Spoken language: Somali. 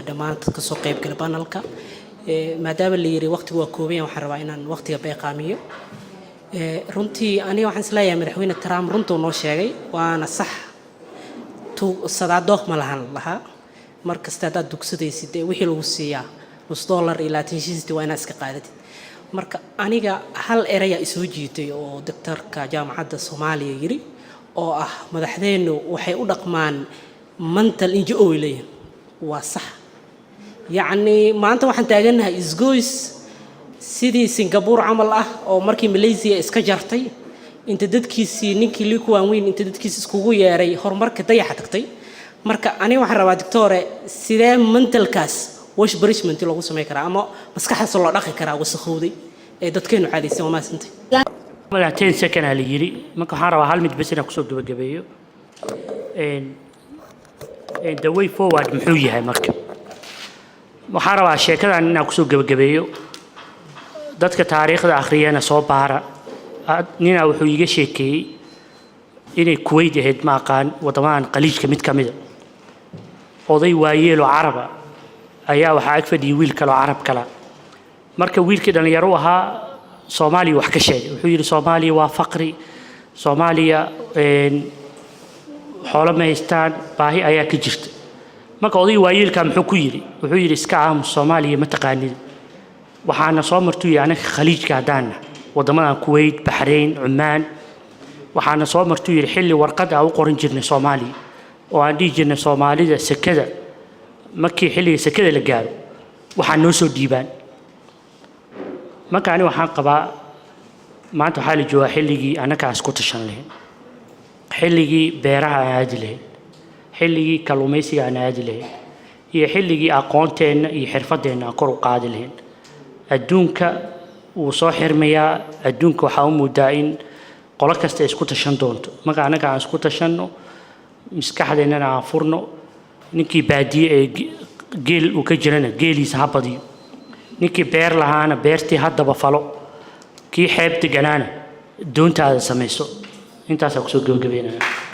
Dhammaan dadka soo qaybgala panelka, maadaama la yiri waqtigu waa kooban, waxaan rabaa inaan waqtiga beeqaamiyo. Runtii aniga waxaan isleeyahay Madaxweyne Trump runtuu noo sheegay, waana sax. Sadaa dooq ma lahan lahaa. Mar kasta haddaad dugsadaysid, dee wixii lagu siiyaa nus dollar iyo 25 cent waa inaad iska qaadatid. Marka aniga hal erayaa isoo jiitay oo doctorka Jaamacadda Soomaaliya yiri, oo ah madaxdeennu waxay u dhaqmaan mental NGO ay leeyihin. Waa sax. Yacni maanta waxaan taagannahay isgoys sidii Singapore camal ah, oo markii Malaysia iska jartay inta dadkiisii, ninkii Lee Kuan Yew inta dadkiisi iskugu yeeray, horumarka dayaxa tagtay. Marka aniga waxaan rabaa, doctore, sidee mentalkaas wash punishment loogu samey karaa ama maskaxdaas loo dhaqi karaa wasakhowday ee dadkeenu caadaysan? Waa mahadsantay. Madax, 10 second aa la yiri. Marka waxaan rabaa hal mid bes inaan kusoo gabagabeeyo. The way forward muxuu yahay? Marka waxaan rabaa sheekadan inaan kusoo gabagabeeyo. Dadka taariikhda akhriyana soo baara. Ninaa wuxuu iiga sheekeeyey inay Kuwait ahayd, ma aqaan, waddamadan Khaliijka mid ka mida, oday waayeeloo Caraba ayaa waxaa ag fadhiyay wiil kaloo Carab kala. Marka wiilkii dhallinyaro u ahaa Soomaaliya wax ka sheegay. Wuxuu yidhi, "Soomaaliya waa faqri, Soomaaliya xoolo ma haystaan, baahi ayaa ka jirta." Marka odayga waayeelkaa muxuu ku yidhi? Wuxuu yidhi, "Iska aamus, Soomaaliya ma taqaanid. Waxaana soo martuu yidhi anaga Khaliijka haddaanna, waddamadan Kuwait, Baxrayn, Cumaan, waxaana soo martuu yidhi xilli warqad aan u qoran jirnay Soomaaliya oo aan dhihi jirnay Soomaalida sekada, markii xilliga sekada la gaaro waxaa noo soo dhiibaan." Marka ani waxaan qabaa maanta waxaa la joogaa xilligii annaga isku tashan lahayn, xilligii beeraha aan aadi lahayn, xilligii kalluumaysiga aan aadi lahayn, iyo xilligii aqoonteenna iyo xirfaddeenna aan kor u qaadi lahayn. Adduunka wuu soo xirmayaa. Adduunka waxaa u moodaa in qolo kasta isku tashan doonto. Marka annaga aan isku tashanno, maskaxdeennana aan furno. Ninkii baadiye ee geel uu ka jirana geeliisa ha badiyo, ninkii beer lahaana beertii haddaba falo, kii xeeb deganaana doontaada samayso. Intaasaa kusoo gabagabeynaya.